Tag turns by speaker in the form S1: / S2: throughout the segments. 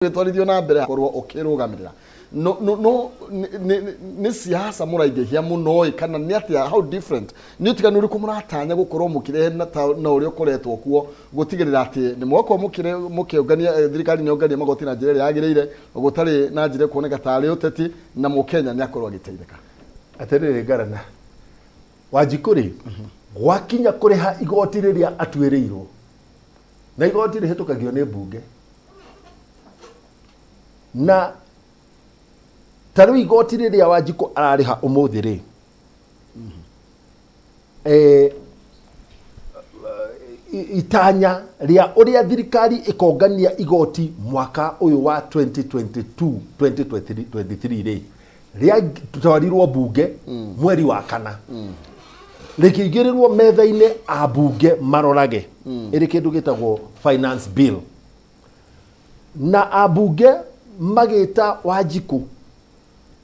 S1: Gĩtwarithio na mbere korwo ũkĩrũgamĩrĩra no no no nĩ siasa mũraingĩhia mũno ĩ, kana nĩ atĩa? How different, nĩ ũtiganu ũrĩkũ mũratanya gũkorwo mũkĩrehe na ũrĩa ũkoretwo kuo gũtigĩrĩra atĩ nĩ mwakorwo mũkĩũngania, thirikari nĩ yongania magoti na njĩra ĩrĩa yagĩrĩire, gũtarĩ na njĩra ĩkuoneka tarĩ ũteti, na mũkenya nĩ akorwo agĩteithĩka?
S2: Atĩrĩrĩ, Ngarana Wanjikũ rĩ, gwakinya kũrĩha igoti rĩrĩa atuĩrĩirwo, na igoti rĩhĩtũkagio nĩ mbunge, na ta rĩu igoti rĩrĩa Wanjikũ ararĩha ũmũthĩ rĩ, itanya rĩa ũrĩa thirikari ĩkongania igoti mwaka ũyũ wa 2022 2023 rĩ, rĩatwarirwo mbunge mweri wa kana, rĩkĩigĩrĩrwo metha-inĩ a mbunge marorage ĩrĩ kĩndũ gĩtagwo finance bill, na ambunge magĩta Wanjikũ,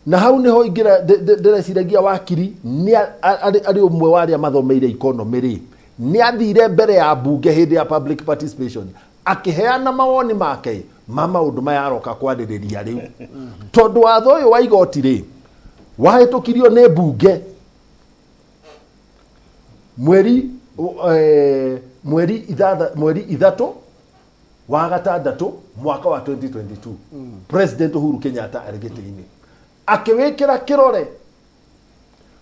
S2: na hau nĩho ingĩra ndĩreciragia wakiri nĩ arĩ ũmwe wa arĩa mathomeire economy rĩ, nĩ athire mbere ya mbunge hĩndĩ ya public participation akĩheana mawoni make ma maũndũ maya aroka kwarĩrĩria rĩu, tondũ watho ũyũ wa igoti rĩ, wahĩtũkirio nĩ mbunge mweri 3 wa gatandatũ mwaka wa 2022. President Uhuru Kenyatta arĩ gĩtĩ-inĩ akĩwĩkĩra kĩrore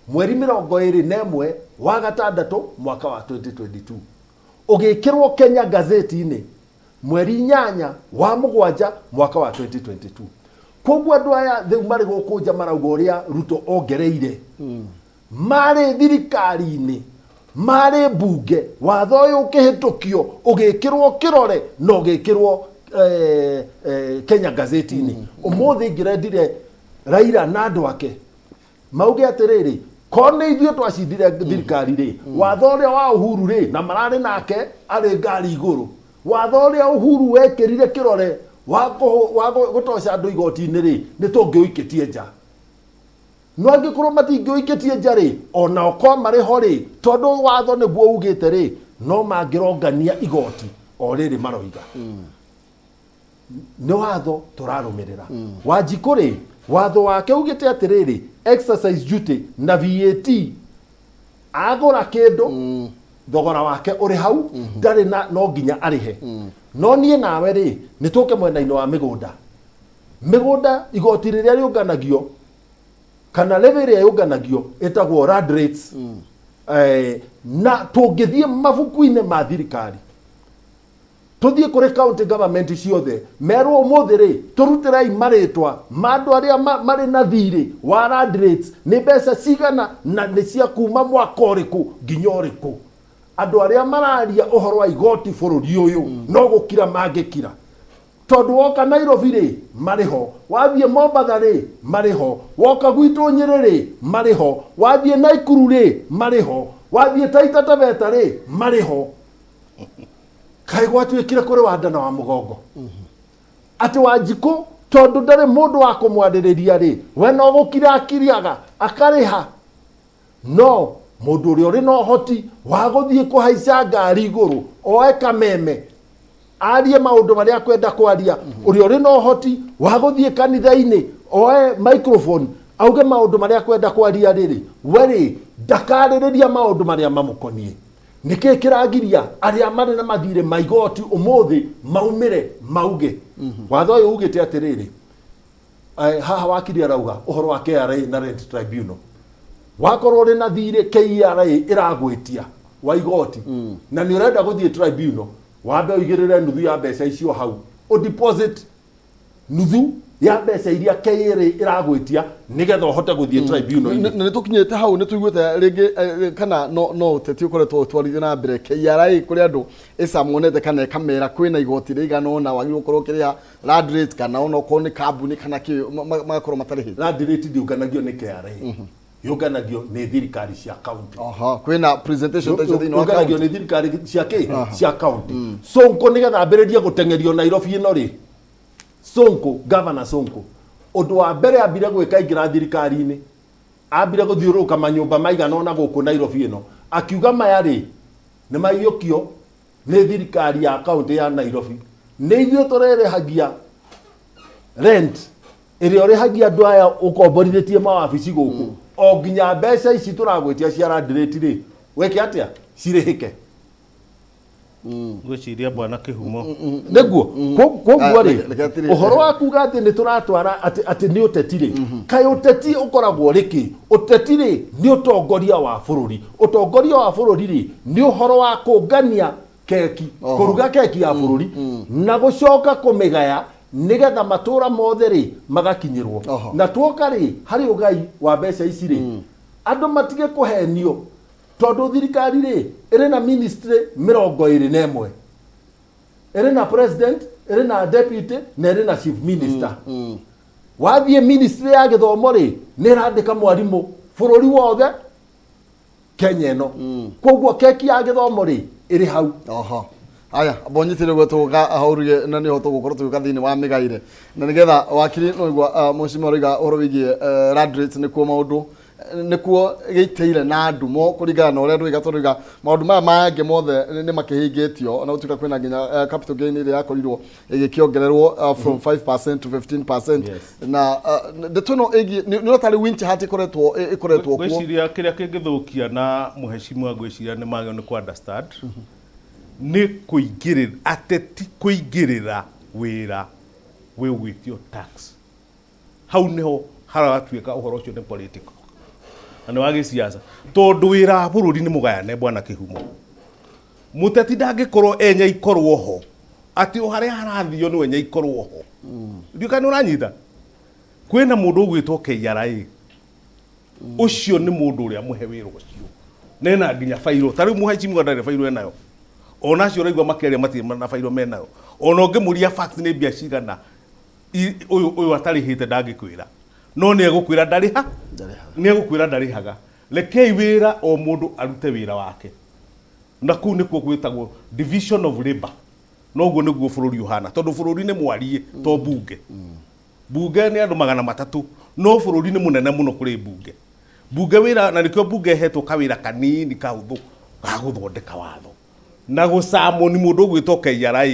S2: mweri 21 wa gatandatũ mwaka wa 2022, ũgĩkĩrwo Kenya gazeti-inĩ mweri 8 wa mũgwanja mwaka wa 2022. Koguo andũ aya rĩu marĩ gũkũ nja marauga ũrĩa Ruto ongereire, marĩ thirikari-inĩ, marĩ mbunge, watho ũyũ ũkĩhĩtũkio, ũgĩkĩrwo kĩrore na ũgĩkĩrwo Kenya gazeti-inĩ. Ũmũthĩ ingĩrendire Raila na andũ ake mauge atĩrĩrĩ, ko nĩ ithuĩ twacindire thirikari rĩ, watho ũrĩa wa Uhuru rĩ, na mararĩ nake arĩ ngari igũrũ, watho ũrĩa Uhuru wekĩrire kĩrore wa gũtoca andũ igoti-inĩ rĩ, nĩ tũngĩũikĩtie nja. No angĩkorwo matingĩũikĩtie nja rĩ, ona ko marĩ ho rĩ, tondũ watho nĩguo ugĩte rĩ, no mangĩrongania igoti o rĩrĩ maroiga nĩ watho tũrarũmĩrĩra. Wanjikũ rĩ, watho wake ugĩte atĩrĩrĩ, excise duty na VAT, agũra kĩndũ thogora wake ũrĩ hau, ndarĩ na no nginya arĩhe. No niĩ nawe rĩ, nĩ tũke mwena-inĩ wa mĩgũnda. Mĩgũnda, igoti rĩrĩa rĩũnganagio kana levy ĩrĩa yũnganagio ĩtagwo land rates. Na tũngĩthiĩ mabuku-inĩ ma thirikari, tũthiĩ kũrĩ county government ciothe, merwo ũmũthĩ rĩ, tũrutĩrei marĩtwa ma andũ arĩa marĩ na thirĩ wa land rates, nĩ mbeca cigana na nĩ cia kuma mwaka ũrĩkũ nginya ũrĩkũ. Andũ arĩa mararia ũhoro wa igoti bũrũri ũyũ no gũkira mangĩkira, tondũ woka Nairobi rĩ, marĩ ho, wathiĩ Mombatha rĩ, marĩ ho, woka gwitũ Nyĩrĩ rĩ, marĩ ho, wathiĩ Naikuru rĩ, marĩ ho, wathiĩ Taita Taveta rĩ, marĩ ho. Kaĩ gwatuĩkire kũrĩ wa nda na wa mũgongo atĩ Wanjikũ, tondũ ndarĩ mũndũ wa kũmwarĩrĩria rĩ, we no gũkira akiriaga akarĩha, no mũndũ ũrĩa ũrĩ na ũhoti wa gũthiĩ kũhaica ngari igũrũ oe kameme arie maũndũ marĩa akwenda kwaria, ũrĩa ũrĩ na ũhoti wa gũthiĩ kanitha-inĩ oe microphone auge maũndũ marĩa akwenda kwaria rĩrĩ, we rĩ, ndakarĩrĩria maũndũ marĩa mamũkoniĩ. Nĩkĩ kĩragiria arĩa marĩ na mathirĩ ma igoti ũmũthĩ maumĩre mauge watho ũyũ ugĩte atĩrĩrĩ? Haha wakiri arauga ũhoro wa KRA na rent tribunal. Wakorwo ũrĩ na thirĩ KRA ĩragwĩtia wa igoti na nĩ ũrenda gũthiĩ tribunal, wambe ũigĩrĩre nuthu ya mbeca icio hau, ũdeposit nuthu ya mbeca iria KRA ĩragwĩtia nĩgetha ũhote gũthiĩ tribunal-inĩ.
S1: Na nĩ tũkinyĩte hau, nĩ tũiguĩte rĩngĩ kana no ũteti ũkoretwo ũtwarithio na mbere KRA kũrĩ andũ ĩcamonete kana ĩkamera kwĩna igoti rĩigana ũna wagĩrĩirwo gũkorwo ũkĩrĩha land rate, kana ona okorwo nĩ kambuni kana kĩ, magakorwo matarĩhĩte.
S2: Land rate ndĩũnganagio nĩ KRA, yũnganagio nĩ thirikari cia county.
S1: Aha, kwĩna presentation ta icio thĩinĩ wa
S2: yũnganagio
S1: county.
S2: Nĩ thirikari cia kĩ, cia county. Sonko nĩgetha ambĩrĩrie gũteng'erio Nairobi ĩno rĩ, Sonko, Governor Sonko, ũndũ wa mbere ambire gwĩka aingĩra thirikari-inĩ, ambire gũthiũrũrũka manyũmba maigana ũna gũkũ Nairobi ĩno, akiuga maya rĩ nĩ maiyũkio nĩ thirikari ya kaunti ya Nairobi, nĩ ithuĩ tũrerĩhagia. Rent ĩrĩa ũrĩhagia andũ aya ũkomborithĩtie mawabici gũkũ, o nginya mbeca ici tũragwĩtia cia land rate rĩ, wĩke atĩa? Cirĩhĩke.
S3: Ngwĩciria bwana Kĩhumo.
S2: Nĩguo koguo
S1: Ah,
S2: rĩ,
S1: reke atĩrĩ-
S2: ũhoro wa kuga atĩ nĩ tũratwara atĩ nĩ ũteti rĩ, kaĩ ũteti ũkoragwo rĩkĩ? Ũteti rĩ, nĩ ũtongoria wa bũrũri. Ũtongoria wa bũrũri rĩ, nĩ ũhoro wa kũngania keki, kũruga keki ya bũrũri na gũcoka kũmĩgaya nĩgetha matũra mothe rĩ magakinyĩrwo. Na tuoka rĩ, harĩ ũgai wa mbeca ici rĩ, andũ matige kũhenio, tondũ thirikari rĩ ĩrĩ na ministry 21, ĩrĩ na president, ĩrĩ na deputy na ĩrĩ na chief minister. Wathiĩ ministry ya gĩthomo rĩ, nĩ ĩrandĩka mwarimũ bũrũri wothe Kenya ĩno. Koguo keki ya gĩthomo rĩ ĩrĩ hau.
S1: Oho, aya mbonyitire guo tuga hauruge na niho tugukorwo tugiuka thiini wa migaire na nigetha wakiri no igua mucima ũroiga ũhoro wĩgiĩ land rates, nĩkuo maũndũ nĩkuo gĩitĩire na ndumo kũringana na ũrĩa ndũiga, tondũ maũndũ maya mangĩ mothe nĩ makĩhingĩtio, na gũtuĩka kwĩna nginya capital gain ĩrĩa yakorirwo ĩgĩkĩongererwo from 5% to 15%. Na ndeto ĩno ĩgiĩ nĩ ũrona tarĩ winch hat ĩkoretwo kuo.
S3: Ngwĩciria kĩrĩa kĩngĩthũkia na mũhecimwa, ngwĩciria nĩ magĩrĩirwo nĩ kũ understand nĩ kũingĩrĩra ateti, kũingĩrĩra wĩra wĩ ũgwĩtio tax, hau nĩho haratuĩka ũhoro ũcio nĩ political na nĩ wa gĩciaca, tondũ wĩra wa bũrũri nĩ mũgayane. Bwana Kĩhumo, mũteti ndangĩkorwo enya ikorwo ho atĩ o harĩa harathio nĩwe enya ikorwo ho. Ndiũ kana nĩ ũranyita. Kwĩna mũndũ ũgwĩtwo KRA, ũcio nĩ mũndũ ũrĩa mũhe wĩra ũcio nena nginya bairũ. Ta rĩu mũhecimiwa ndarĩ bairũ enayo, ona acio ũraigua makĩaria matirĩ na bairũ menayo. Ona ũngĩmũria facts nĩ mbia cigana ũyũ atarĩhĩte, ndangĩkwĩra, no nĩ egũkwĩra ndarĩha, nĩ egũkwĩra ndarĩhaga. Rekei wĩra o mũndũ arute wĩra wake, na kũu nĩkuo gwĩtagwo division of labor. Noguo nĩguo bũrũri ũhana, tondũ bũrũri nĩ mwariĩ to bunge. Bunge nĩ andũ 300, no bũrũri nĩ mũnene mũno kũrĩ bunge. Bunge wĩra, na nĩkĩo bunge ĩhetwo kawĩra kanini kahũthũ ga gũthondeka watho na gũcamoni mũndũ ũgwĩtwo KRA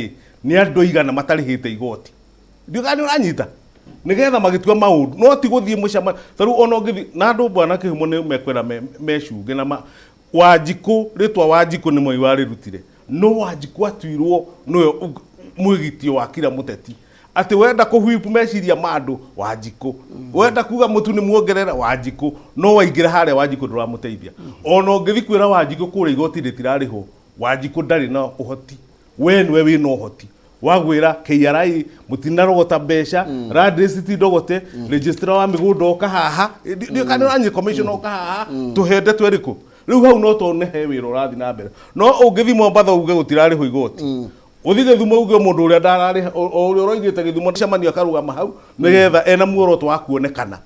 S3: nĩ andũ aigana matarĩhĩte igoti. Ndiũ kana nĩ ũranyita, nĩgetha magĩtua maũndũ, no ti gũthiĩ mũcemanio. Ta rĩu ona ũngĩthiĩ na andũ, bwana Kĩhumo, nĩ mekwĩra mecunge na Wanjikũ, rĩtwa Wanjikũ nĩ Moi warĩrutire, no Wanjikũ atuirwo nĩwe mwĩgitio wa kira mũteti, atĩ wenda kũhwipu meciria ma andũ, Wanjikũ, wenda kuga mũtu nĩ muongerera, Wanjikũ. No waingĩra harĩa, Wanjikũ ndũramũteithia. Ona ũngĩthiĩ kwĩra Wanjikũ kũrĩa igoti rĩtirarĩhwo, Wanjikũ ndarĩ na ũhoti. We nĩwe wĩna ũhoti wa gwĩra KRA mũtinarogota mbeca, land rates ti ndogote, registrar wa mĩgũnda oka haha, ndiũ kana ũranyita, commissioner oka haha, tũhende twerĩkũ. Rĩu hau no tuone he wĩra ũrathiĩ na mbere. No ũngĩthiĩ Mombatha uge gũtirarĩhwo igoti, ũthiĩ Gĩthumo uge mũndũ ũrĩa ndararĩha, o ũrĩa ũroigĩte Gĩthumo cemanio akarũgama hau nĩgetha ena muoroto wa kuonekana,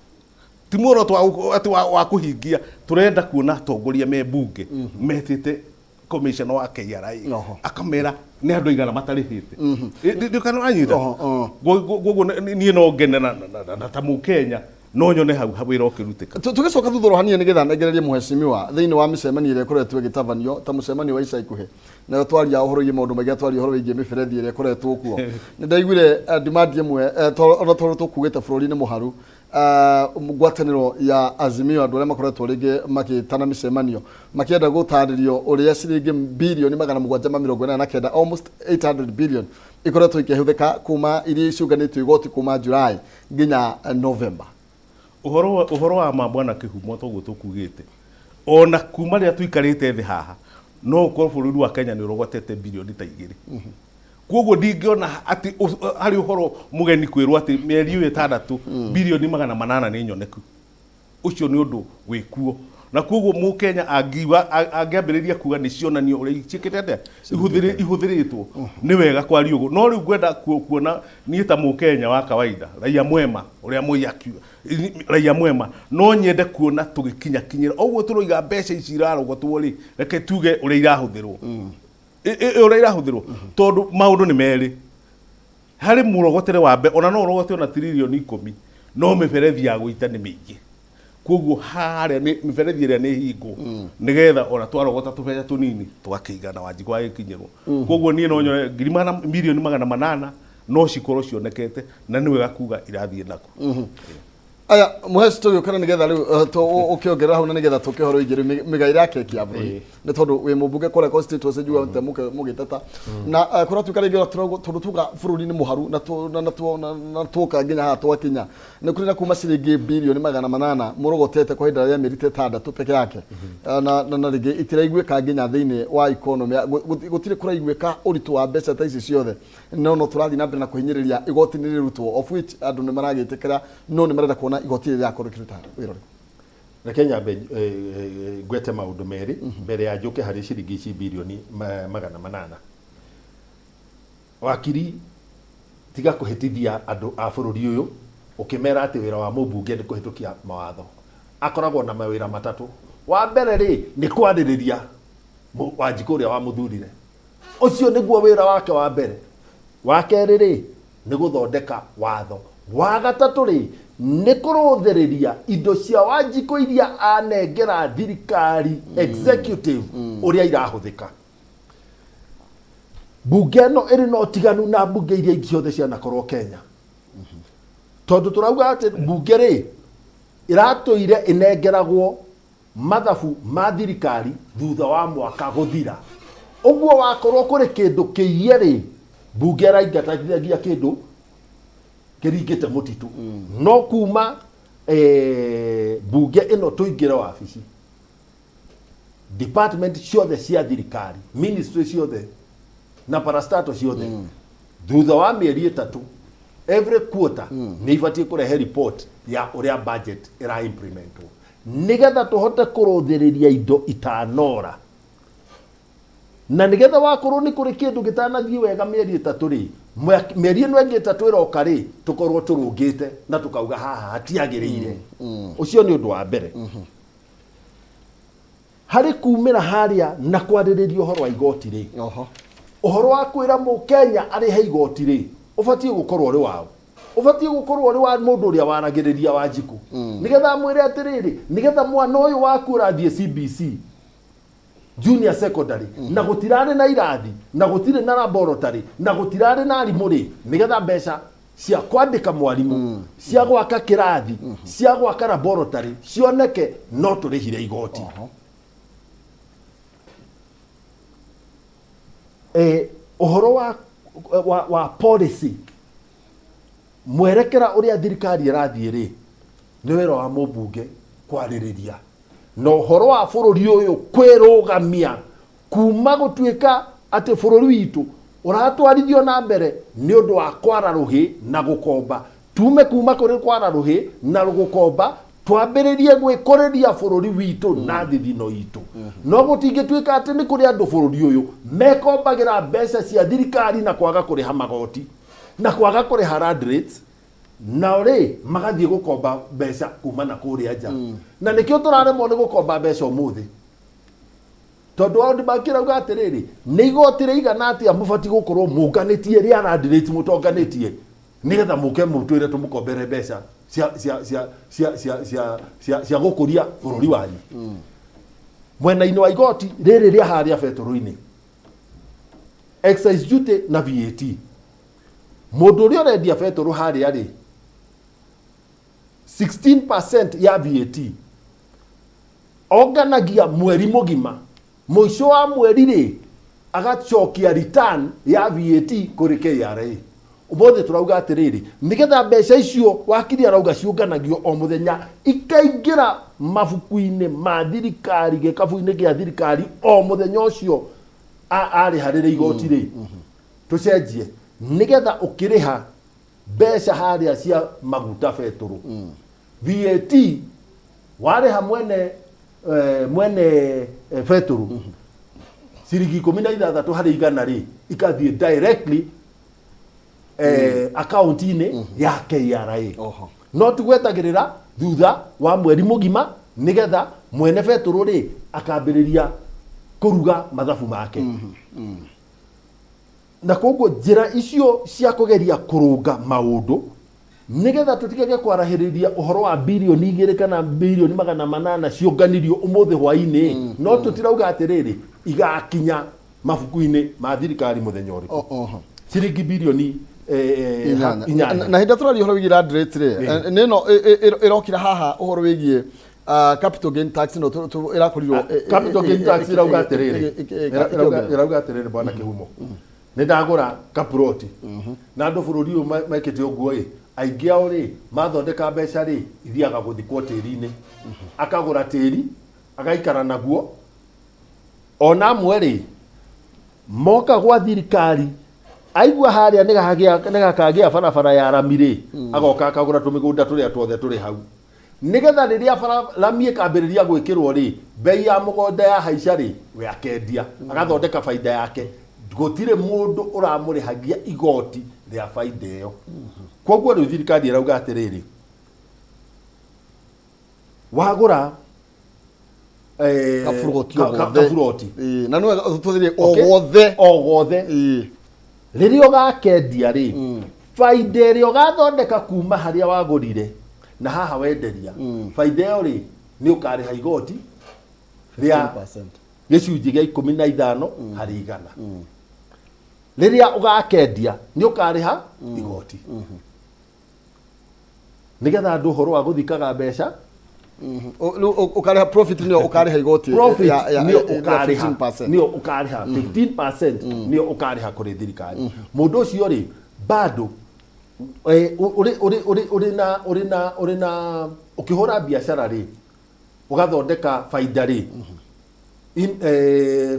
S3: ti muoroto wa atĩ wa kũhingia. Tũrenda kuona atongoria me bunge metĩte commissioner wa KRA, akamera nĩ andũ aigana matarĩhĩte. Ndiũ kana ũranyita. Koguo niĩ no ngene na ta mũkenya no nyone hau wĩra ũkĩrutĩka.
S1: Tũgĩcoka thutha oro hanini nĩgetha nengererie mũhecimiwa thĩinĩ wa mĩcemanio ĩrĩa ĩkoretwo ĩgĩtabanio, ta mũcemanio wa ica ikuhĩ, nayo twaria ũhoro wĩgiĩ maũndũ maingĩ, twaria ũhoro wĩgiĩ mĩberethi ĩrĩa ĩkoretwo kuo. Nĩ ndaiguire demand ĩmwe, ona tondũ tũkugĩte bũrũri nĩ mũharu, ngwatanĩro ya Azimio, andũ arĩa makoretwo rĩngĩ magĩtana mĩcemanio makĩenda gũtarĩrio ũrĩa ciringi bilioni 789, almost 800 billion, ikoretwo ikĩhũthĩka kuma iria ciũnganĩtio igoti kuma July nginya November.
S3: Ũhoro wa ma, bwana Kĩhumo, toguo tũkugĩte, ona kuma rĩrĩa tũikarĩte thĩ haha, no ũkorwo bũrũri wa Kenya nĩ ũrogotete bilioni ta 2. Koguo ndingĩona atĩ harĩ ũhoro mũgeni kwĩrwo atĩ mĩeri ĩyo 6 bilioni 800 nĩ nyoneku. Ũcio nĩ ũndũ wĩkuo, na koguo mũkenya angiuga angĩambĩrĩria kuga nĩ cionanio ũrĩa ciĩkĩte atĩa ihũthĩrĩtwo, nĩ wega kwaria ũguo. No rĩu ngwenda kuona niĩ ta mũkenya wa kawaida, raia mwema ũrĩa Moi akiuga, raia mwema, no nyende kuona tũgĩkinya kinyĩra ũguo tũroiga mbeca ici irarogotwo rĩ, reke tuge ũrĩa irahũthĩrwo, ũrĩa irahũthĩrwo, tondũ maũndũ nĩ merĩ harĩ mũrogotere wa mbe. Ona no ũrogote ona tiririoni 10, no mĩberethi ya gũita nĩ mĩingĩ. Koguo harĩa nĩ mĩberethi ĩrĩa nĩ hingwo nĩgetha ona twarogota tũbeca tũnini tũgakĩigana Wanjikũ agĩkinyĩrwo. Koguo niĩ no nyone ngiri magana 800. No cikorwo cionekete na nĩ wega kuga irathiĩ nako.
S1: Aya mũheci, tũgĩũkĩra nĩgetha rĩu ũkĩongerera hau na nĩgetha tũke ũhoro wĩgiĩ rĩu mĩgaĩre ya keki ya bũrũri, nĩ tondũ wĩ mũmbunge kũrĩa constituency, njiguaga te mũgĩteta na kũratuĩka rĩngĩ tondũ tuga bũrũri nĩ mũharu na tuoka nginya haha twakinya nĩ kũrĩ na kuma ciringi 800 birioni mũrogotete kwa ihinda rĩa mĩeri ta 6 peke yake. Na rĩngĩ itiraiguĩka nginya thĩinĩ wa economy. Gũtirĩ kũraiguĩka ũritũ wa mbeca ta ici ciothe, no tũrathiĩ na mbere na kũhinyĩrĩria igoti nĩ rĩrutwo, of which andũ nĩ maragĩtĩkĩra, no nĩ marenda kuona igoti rĩrĩ rĩrakorwo rĩkĩruta wĩra ũrĩkũ.
S2: Reke nyambe ngwete maũndũ merĩ mbere ya njũke harĩ ciringi ici 800 birioni. Wakiri, tiga kũhĩtithia andũ a bũrũri ũyũ ũkĩmera atĩ wĩra wa mũmbunge nĩ kũhĩtũkia mawatho. Akoragwo na mawĩra matatũ. Wa mbere rĩ, nĩ kwarĩrĩria Wanjikũ ũrĩa wamũthurire. Ũcio nĩguo wĩra wake wa mbere. Wa kerĩ rĩ, nĩ gũthondeka watho. Wa gatatũ rĩ, nĩ kũrũthĩrĩria indo cia Wanjikũ iria anengera thirikari executive ũrĩa irahũthĩka. Mbunge ĩno ĩrĩ na ũtiganu na mbunge iria ingĩ ciothe cianakorwo Kenya, tondũ tũrauga atĩ mbunge rĩ, ĩratũire ĩnengeragwo mathabu ma thirikari thutha wa mwaka gũthira. Ũguo wakorwo kũrĩ kĩndũ kĩiye rĩ, mbunge ĩraingatithagia kĩndũ kĩringĩte mũtitũ. No kuma mbunge ĩno tũingĩre wabici, department ciothe cia thirikari, ministry ciothe na parastatal ciothe, thutha wa mĩeri 3, every quarter, nĩ ibatiĩ kũrehe report ya ũrĩa budget ĩra implementwo, nĩgetha tũhote kũrũthĩrĩria indo itanora, na nĩgetha wakorwo nĩ kũrĩ kĩndũ gĩtanathiĩ wega mĩeri 3 rĩ, mĩeri ĩno ĩngĩ 3 ĩroka rĩ, tũkorwo tũrũngĩte na tũkauga haha hatiagĩrĩire. Ũcio nĩ ũndũ wa mbere. Harĩ kumĩra harĩa na kwarĩrĩria ũhoro wa igoti rĩ, ũhoro wa kwĩra mũkenya arĩhe igoti rĩ, ũbatiĩ gũkorwo ũrĩ wao, ũbatiĩ gũkorwo ũrĩ wa mũndũ ũrĩa waragĩrĩria Wanjikũ, nĩgetha amwĩre atĩrĩrĩ, nĩgetha mwana ũyũ waku ũrathiĩ CBC junior secondary na gũtirarĩ na irathi na gũtirĩ na laboratory na gũtirarĩ na arimũ rĩ, nĩgetha mbeca cia kwandĩka mwarimũ, cia gwaka kĩrathi, cia gwaka laboratory cioneke, no tũrĩhire igoti. Ũhoro wa policy, mwerekera ũrĩa thirikari ĩrathiĩ rĩ, nĩ wĩra wa mũmbunge kwarĩrĩria. Na ũhoro wa bũrũri ũyũ kwĩrũgamia kuma gũtuĩka atĩ bũrũri witũ ũratwarithio na mbere nĩ ũndũ wa kwara rũhĩ na gũkomba, tume kuma kũrĩ kwara rũhĩ na gũkomba, twambĩrĩrie gwĩkũrĩria bũrũri witũ na thithino itũ. No gũtingĩtuĩka atĩ nĩ kũrĩ andũ bũrũri ũyũ mekombagĩra mbeca cia thirikari na kwaga kũrĩha magoti na kwaga kũrĩha land rates, nao rĩ magathiĩ gũkomba mbeca kuma na kũrĩa nja. Na nĩkĩo tũraremwo nĩ gũkomba mbeca ũmũthĩ, tondũ World Bank ĩrauga atĩrĩrĩ, nĩ igoti rĩigana atĩa mũbatiĩ gũkorwo mũnganĩtie rĩa land rates mũtonganĩtie, nĩgetha mũke mũtwĩre tũmũkombere mbeca cia gũkũria bũrũri wanyu. Mwena-inĩ wa igoti rĩrĩ rĩa harĩa betũrũ-inĩ, excise duty na VAT, mũndũ ũrĩa ũrendia betũrũ harĩa rĩ, 16% ya VAT onganagia mweri mũgima. Mũico wa mweri rĩ, agacokia return ya VAT kũrĩ KRA. Ũmũthĩ tũrauga atĩrĩrĩ, nĩgetha mbeca icio wakiri arauga ciũnganagio o mũthenya ikaingĩra mabuku-inĩ ma thirikari, gĩkabu-inĩ gĩa thirikari o mũthenya ũcio arĩha rĩrĩ igoti rĩ, tũcenjie nĩgetha ũkĩrĩha mbeca harĩa cia maguta betũrũ, VAT warĩha mwene betũrũ ciringi 16 harĩ igana rĩ, ikathiĩ directly akaunti-inĩ ya KRA. No tigwetagĩrĩra thutha wa mweri mũgima nĩgetha mwene betũrũ rĩ akambĩrĩria kũruga mathabu make. Na koguo njĩra icio cia kũgeria kũrũnga maũndũ nĩgetha tũtigage kwarahĩrĩria ũhoro wa 2 birioni kana 800 birioni ciũnganirio ũmũthĩ hwainĩ, no tũtirauga atĩrĩrĩ igakinya mabuku-inĩ ma thirikari mũthenya ũrĩkũ. Ciringi birioni
S1: Inyanya.
S2: Inyanya.
S1: Na hĩndĩ ĩrĩa tũraria ũhoro wĩgiĩ land rate rĩ, nĩ ĩno ĩrokire haha ũhoro wĩgiĩ capital gain tax ĩno ĩrakorirwo
S2: Capital gain tax ĩrauga atĩrĩrĩ,
S1: ĩkĩongererwo.
S2: ĩrauga atĩrĩrĩ, bwana Kĩhumo, nĩ ndagũra kaploti na andũ bũrũri ũyũ mekĩte ũguo ĩ, aingĩ ao rĩ, mathondeka mbeca rĩ, ithiaga gũthikwo tĩri-inĩ, akagũra tĩri agaikara naguo. Ona amwe rĩ, moka gwa thirikari, aigua harĩa nĩ gakagĩa barabara ya rami rĩ, agoka akagũra tũmĩgũnda tũrĩa tuothe tũrĩ hau, nĩgetha rĩrĩa bara rami ĩkambĩrĩria gwĩkĩrwo rĩ, bei ya mũgũnda ya haica rĩ, we akendia agathondeka baida yake. Gũtirĩ mũndũ ũramũrĩhagia igoti rĩa baida ĩyo. Koguo rĩu thirikari ĩrauga atĩrĩrĩ, wagũra
S1: Kaburoti o gothe.
S2: Kaburoti.
S1: Ĩĩ, na nĩwega tũthirie o
S2: Okay?
S1: gothe.
S2: O gothe. Rĩrĩa ũgakendia rĩ, baida ĩrĩa ũgathondeka kuma harĩa wagũrire na haha wenderia, baida ĩyo rĩ, nĩ ũkarĩha igoti rĩa
S1: 10%.
S2: gĩcunjĩ gĩa 15 harĩ igana. Rĩrĩa ũgakendia nĩ ũkarĩha igoti, nĩgetha andũ ũhoro wa gũthikaga mbeca.
S1: Rĩu ũkarĩha profit, nĩyo ũkarĩha igoti
S2: Profit nĩyo
S1: ya
S2: ũkarĩha.
S1: 15%.
S2: Nĩyo ũkarĩha 15%, nĩyo ũkarĩha kũrĩ thirikari. Mũndũ ũcio rĩ, bado ũrĩ ũrĩ ũrĩ ũrĩ na ũrĩ na ũrĩ na ũkĩhũra biacara rĩ, ũgathondeka baida rĩ,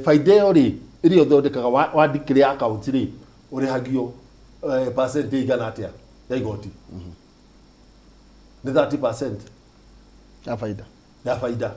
S2: baida ĩyo rĩ, ĩrĩa ũthondekaga wa declare account rĩ, ũrĩhagio percent igana atĩa ya igoti? Nĩ 30%
S1: Ya baida.
S2: Ya baida.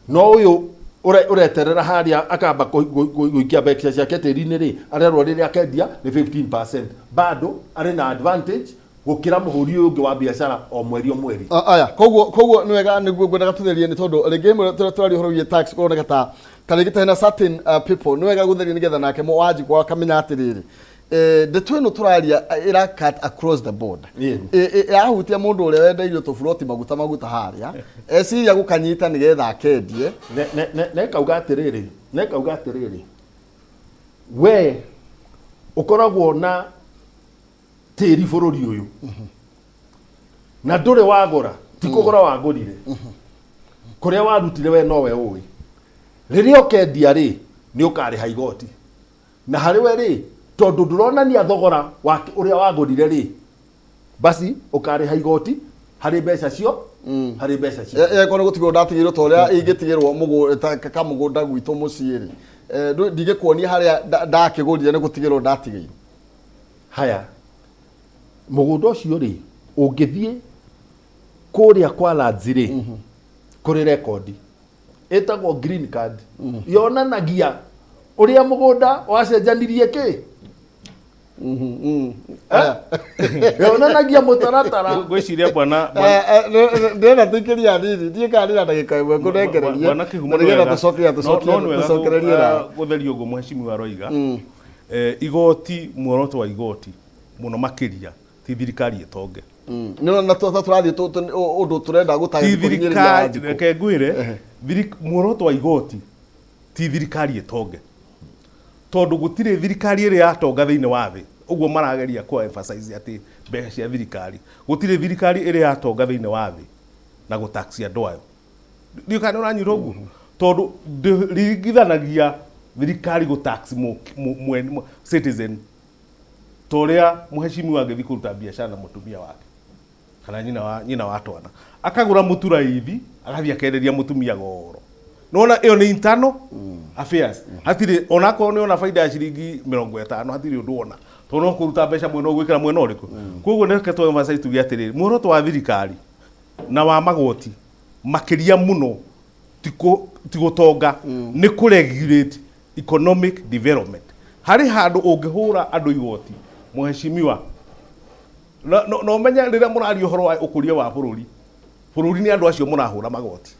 S2: No ũyũ ũreterera harĩa akamba gũikia mbeca ciake tĩri-inĩ rĩ, arerwo rĩrĩa akendia nĩ 15%, bado arĩ na advantage gũkĩra mũhũri ũyũ ũngĩ wa biacara o mweri o mweri.
S1: Aya, koguo nĩ wega, nĩguo ngwendaga tũtherie, nĩ tondũ rĩngĩ rĩmwe tũraria ũhoro wĩgiĩ tax kũroneka ta rĩngĩ ta hena certain people. Nĩ wega gũtheria nĩgetha nake Wanjikũ akamenya atĩrĩrĩ, ndeto ĩno tũraria ĩra cut across the board. Ĩrahutia mũndũ ũrĩa wendeirio tũburoti maguta maguta harĩa eciria gũkanyita nĩgetha akendie.
S2: Nekauga atĩrĩrĩ, we ũkoragwo na tĩri bũrũri ũyũ na ndũrĩ wagũra, ti kũgũra wagũrire, kũrĩa warutire we nowe ũĩ. Rĩrĩa ũkendia rĩ, nĩ ũkarĩha igoti, na harĩ we rĩ, tondũ ndũronania thogora wa ũrĩa wagũrire rĩ, basi ũkarĩha igoti harĩ mbeca cio, harĩ mbeca cio.
S1: Eko nĩ gũtigĩrwo ndatigĩirwo, ta ũrĩa ingĩtigĩrwo kamũgũnda gwitũ mũciĩ rĩ, ndingĩkuonia harĩa ndakĩgũrire, nĩ gũtigĩrwo ndatigĩirwo.
S2: Haya, mũgũnda ũcio rĩ, ũngĩthiĩ kũrĩa kwa lands rĩ, kũrĩ rekondi ĩtagwo green card, yonanagia ũrĩa mũgũnda wacenjanirie kĩ.
S1: Aya.
S2: Yonanagia mũtaratara.
S3: Ngwĩciria bwana
S1: Ndĩrenda tũikĩrie hanini, ndiĩ kana ndĩna ndagĩka ĩmwe ngũnengererie
S3: Bwana Kĩhumo,
S1: na
S3: nĩ
S1: nĩgetha
S3: wega.
S1: tũcoke
S3: No nĩ wega
S1: tũcokererie na
S3: gũtheria ũguo mheshimiwa aroiga. Igoti, muoroto wa igoti mũno makĩria ti thirikari ĩtonge.
S1: Nĩ na tũrathiĩ ũndũ tũrenda
S3: Ti
S1: gũtanya kũhinyĩrĩria
S3: thirikari.
S1: Wanjikũ.
S3: Reke ngwĩre, muoroto wa igoti ti thirikari ĩtonge, tondũ gũtirĩ thirikari ĩrĩ yatonga thĩinĩ wa thĩ. Ũguo marageria kũ emphasize atĩ mbeca cia thirikari, gũtirĩ thirikari ĩrĩ yatonga thĩinĩ wa thĩ na gũtaxi andũ ayo. Ndiũ kana nĩ ũranyita ũguo, tondũ ndĩringithanagia thirikari gũtax citizen ta ũrĩa mũhecimiwa angĩthiĩ kũruta biacara na mũtumia wake kana nyina wa twana, akagũra mũtu raithi, agathiĩ akenderia mũtumia goro. Nona ĩyo nĩ internal affairs, hatirĩ onakorwo nĩ ona baida ya ciringi 50, hatirĩ ũndũ ona, tondũ no kũruta mbeca mwena ũgwĩkĩra mwena ũrĩkũ. Koguo reke tũ emphasize tuge atĩrĩrĩ, muoroto wa thirikari na wa magoti makĩria mũno ti gũtonga, nĩ kũ regulate economic development. Harĩ handũ ũngĩhũra andũ igoti, mũhecimiwa, no ũmenye rĩrĩa mũraria ũhoro wa ũkũria wa bũrũri, bũrũri nĩ andũ acio mũrahũra magoti.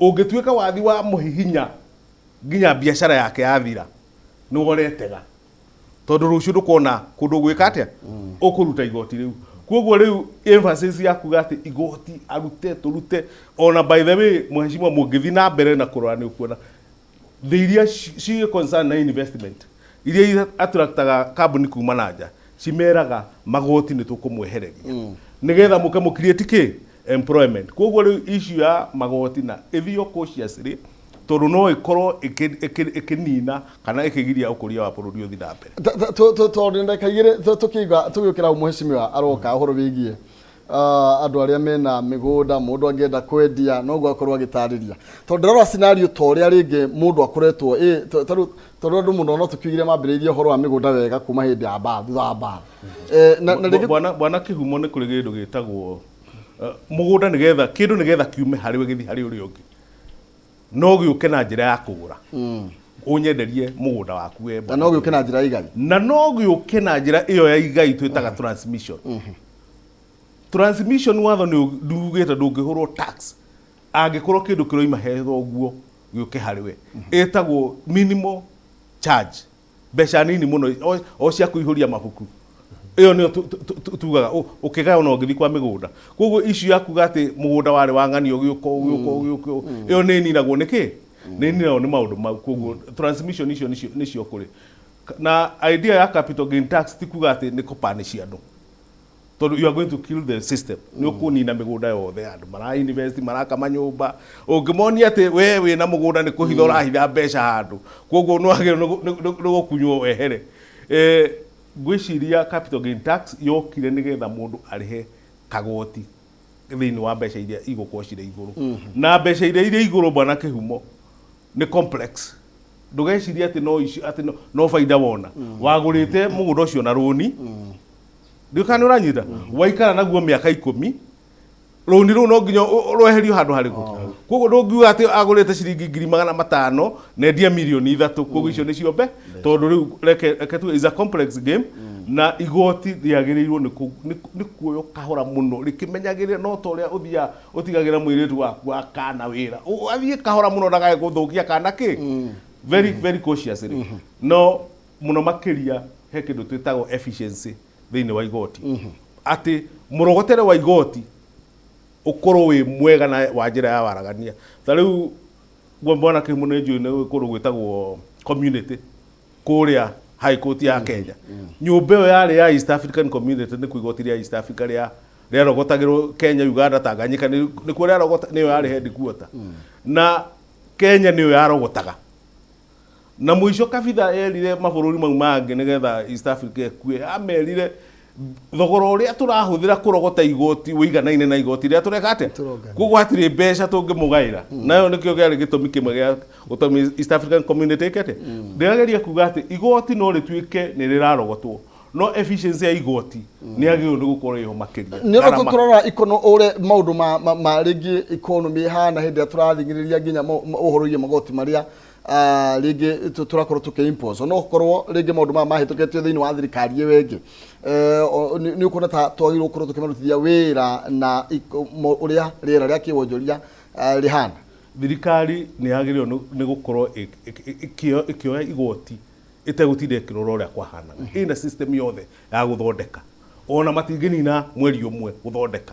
S3: Ũngĩtuĩka wathi wa mũhihinya nginya biacara yake yathira, nĩ ũretega, tondũ rũciũ ndũkona kũndũ gwĩka atĩa ũkũruta igoti rĩu. Koguo rĩu emphasis ya kuga atĩ igoti arute tũrute, ona by the way, mũhecimiwa, mũngĩthiĩ na mbere na kũrora, nĩ ũkuona thĩ iria ci concern na investment, iria attractaga kambuni kuma na nja. Cimeraga magoti nĩ tũkũmwehereria nĩgetha mũke mũ create kĩ employment. Koguo rĩu issue ya magoti na ĩthio cautiously, tondũ no ĩkorwo ĩkĩnina kana ĩkĩgiria ũkũria wa bũrũri ũthiĩ na mbere.
S1: Tondũ ndagĩka 2 tũkĩiga tũgĩũkĩra, mũhecimiwa aroka ũhoro wĩgiĩ andũ arĩa mena mĩgũnda, mũndũ angĩenda kwendia noguo akorwo agĩtarĩria, tondũ ndĩrora scenario ta ũrĩa rĩngĩ mũndũ akoretwo tarĩu, tondũ andũ mũno no tũkiugire mambĩrĩirie ũhoro wa mĩgũnda wega kuma hĩndĩ ya mbara, thutha wa mbara. Na rĩngĩ
S3: Bwana Kĩhumo, nĩ kũrĩ kĩndũ gĩtagwo mũgũnda, nĩgetha kĩndũ nĩgetha kiume harĩ we gĩthiĩ harĩ ũrĩa ũngĩ, no gĩũke na njĩra ya kũgũra, ũnyenderie mũgũnda waku we.
S1: Na no gĩũke na njĩra ya igai.
S3: Na no gĩũke na njĩra ĩyo ya igai twĩtaga transmission. Transmission, watho nĩ ndugĩte ndũngĩhũrwo tax angĩkorwo kĩndũ kĩroima he thoguo gĩũke harĩ we. Ĩtagwo minimal charge, mbeca nini mũno o cia kũihũria mabuku. Ĩyo nĩyo tugaga ũkĩgaya ona ũngĩthiĩ kwa mĩgũnda. Koguo issue ya kuga atĩ mũgũnda warĩ wa ng'ania ũgĩũka ũgĩũka ũgĩũka, ĩyo nĩ ĩninagwo nĩ kĩ? Nĩ ĩninagwo nĩ maũndũ mau. Koguo transmission icio nĩcio kũrĩ na idea ya capital gain tax. Ti kuga atĩ nĩ kũpanish andũ, tondũ you are going to kill the system. Nĩ ũkũnina mĩgũnda yothe. Andũ mara invest, maraka manyũmba, ũngĩmonia atĩ we wĩna mũgũnda nĩ kũhitha ũrahitha mbeca handũ, koguo nĩ wagĩrĩirwo nĩ gũkunywo wehere. Ngwĩciria capital gain tax yokire nĩgetha mũndũ arĩhe kagoti thĩinĩ wa mbeca iria igũkorwo cirĩ igũrũ. Na mbeca iria irĩ igũrũ, bwana Kĩhumo, nĩ complex. Ndũgecirie atĩ no icio, atĩ no baida wona. Wagũrĩte mũgũnda ũcio na rũni, ndiũ kana nĩ ũranyita, waikara naguo mĩaka 10, rũni rũu no nginya rweherio handũ harĩkũ. Koguo ndũngiuga atĩ agũrĩte ciringi 500,000 na endia mirioni 3, koguo icio nĩcio mbe, tondũ rĩu reke tuge is a complex game. Na igoti rĩagĩrĩirwo nĩ kuoywo kahora mũno rĩkĩmenyagĩrĩra, no ta ũrĩa ũthiaga ũtigagĩra mũirĩtu waku wa kana wĩra, athiĩ kahora mũno ndagae gũthũkia kana kĩ, very very cautiously. No mũno makĩria he kĩndũ twĩtagwo efficiency thĩinĩ wa igoti, atĩ mũrogotere wa igoti ũkorwo wĩ mwega na wa njĩra ya waragania. Ta rĩu bwana Kĩhumo, nĩ njũĩ nĩ kũndũ gwĩtagwo Community kũrĩa High Court ya Kenya. Nyũmba ĩyo yarĩ ya East African Community, nĩ kuo igoti rĩa East Africa rĩa rĩarogotagĩrwo Kenya, Uganda, Tanganyika, nĩkuo rĩarogota, nĩyo yarĩ headquarter, na Kenya nĩyo yarogotaga. Na mũico kabitha erire mabũrũri mau mangĩ nĩgetha East Africa ĩkue, amerire thogora ũrĩa tũrahũthĩra kũrogota igoti ũiganaine na igoti rĩrĩa tũreka atĩa.
S1: Tũrongania.
S3: Koguo hatirĩ mbeca tũngĩmũgaĩra nayo. Nĩkĩo kĩarĩ gĩtũmi kĩmwe gĩa gũtũma East African Community ĩke atĩa. Ndĩrageria kuga atĩ igoti no rĩtuĩke nĩ rĩrarogotwo, no efficiency ya igoti nĩ yagĩrĩirwo nĩ gũkorwo ĩho makĩria.
S1: Nĩ ũndũ
S3: Gharama.
S1: Tũrora ikono ũrĩa maũndũ ma rĩngĩ economy ĩhana hĩndĩ ĩrĩa tũrathing'ĩrĩria nginya ũhoro wĩgiĩ magoti marĩa rĩngĩ tũrakorwo tũkĩ impose, no ũkorwo rĩngĩ maũndũ maya mahĩtũkĩtio thĩinĩ wa thirikari ĩyo ĩngĩ. Nĩ ũkuona ta twagĩrĩirwo gũkorwo tũkĩmarutithia wĩra na ũrĩa rĩera rĩa kĩwonjoria rĩhana?
S3: Thirikari nĩ yagĩrĩirwo nĩ gũkorwo ĩkĩoya igoti ĩtegũtinda ĩkĩrora ũrĩa kwahanaga. Ĩna system yothe ya gũthondeka, ona matingĩnina mweri ũmwe gũthondeka.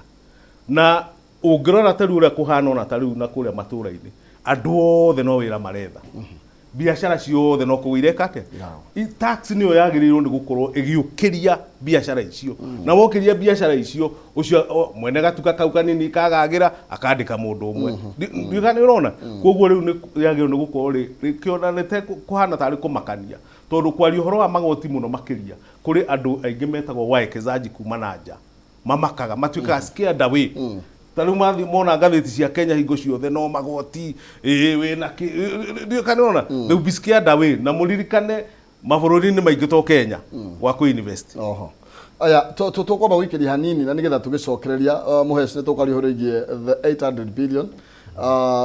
S3: Na ũngĩrora ta rĩu ũrĩa kũhana, ona ta rĩu na kũrĩa matũũra-inĩ, andũ othe no wĩra maretha, biacara ciothe no kũu ireka atĩa. Tax nĩyo yagĩrĩirwo nĩ gũkorwo ĩgĩũkĩria biacara icio, na wokĩria biacara icio, ũcio mwene gatuka kau kanini kagagĩra akandĩka mũndũ ũmwe. Ndiũĩ kana nĩ ũrona. Koguo rĩu nĩ yagĩrĩirwo nĩ gũkorwo rĩkĩona nĩ kũhana tarĩ kũmakania, tondũ kwaria ũhoro wa magoti mũno makĩria kũrĩ andũ aingĩ metagwo waekezaji kuma na nja, mamakaga, matuĩkaga scared away. Ta rĩu mathiĩ mona ngathĩti cia Kenya hingo ciothe no magoti, ĩĩ wĩna kĩ, ndiũĩ kana nĩ ũrona, they will be scared away. Na mũririkane mabũrũri-inĩ maingĩ to Kenya gwa kũ invest.
S1: Oho aya tũkwamba gũikĩria hanini na nĩgetha tũgĩcokereria mũheci, nĩ tũkwaria ũhoro wĩgiĩ the 800 billion,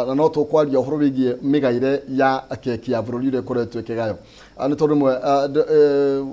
S1: na no tũkwaria ũhoro wĩgiĩ mĩgaĩre ya keki ya bũrũri ũrĩa ĩkoretwo ĩkĩgaywo. Nĩ tondũ rĩmwe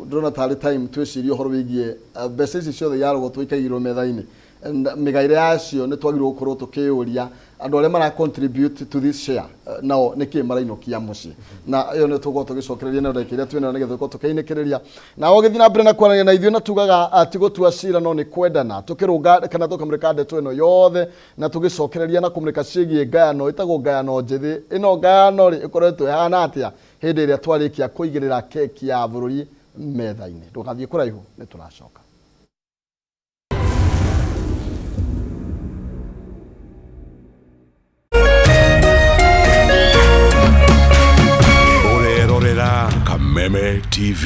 S1: ndĩrona tarĩ time twĩcirie ũhoro wĩgiĩ mbeca ici ciothe yarogotwo ikaigĩrwo metha-inĩ. And mĩgaĩre yacio nĩ twagĩrĩirwo gũkorwo tũkĩyũria andũ arĩa mara contribute to this share, nao nĩkĩ marainũkia mũciĩ. Na ĩyo nĩ tũgũkorwo tũgĩcokereria nayo ndagĩka iria twĩnayo nĩgetha tũkorwo tũkĩinĩkĩrĩria na ũgĩthiĩ na mbere na kwaranĩria na ithuĩ. Na tugaga ti gũtua cira no nĩ kwendana, tũkĩrũnga kana tũkamũrĩka ndeto ĩno yothe na tũgĩcokereria na kũmũrĩka ciĩgiĩ ngayano ĩtagwo ngayano njĩthĩ. Ĩno ngayano rĩ, ĩkoretwo ĩhana atĩa hĩndĩ ĩrĩa twarĩkia kũigĩrĩra keki ya bũrũri? Metha-inĩ. Ndũgathiĩ kũraihu, nĩ tũracoka.
S4: Ũrerorera Kameme TV.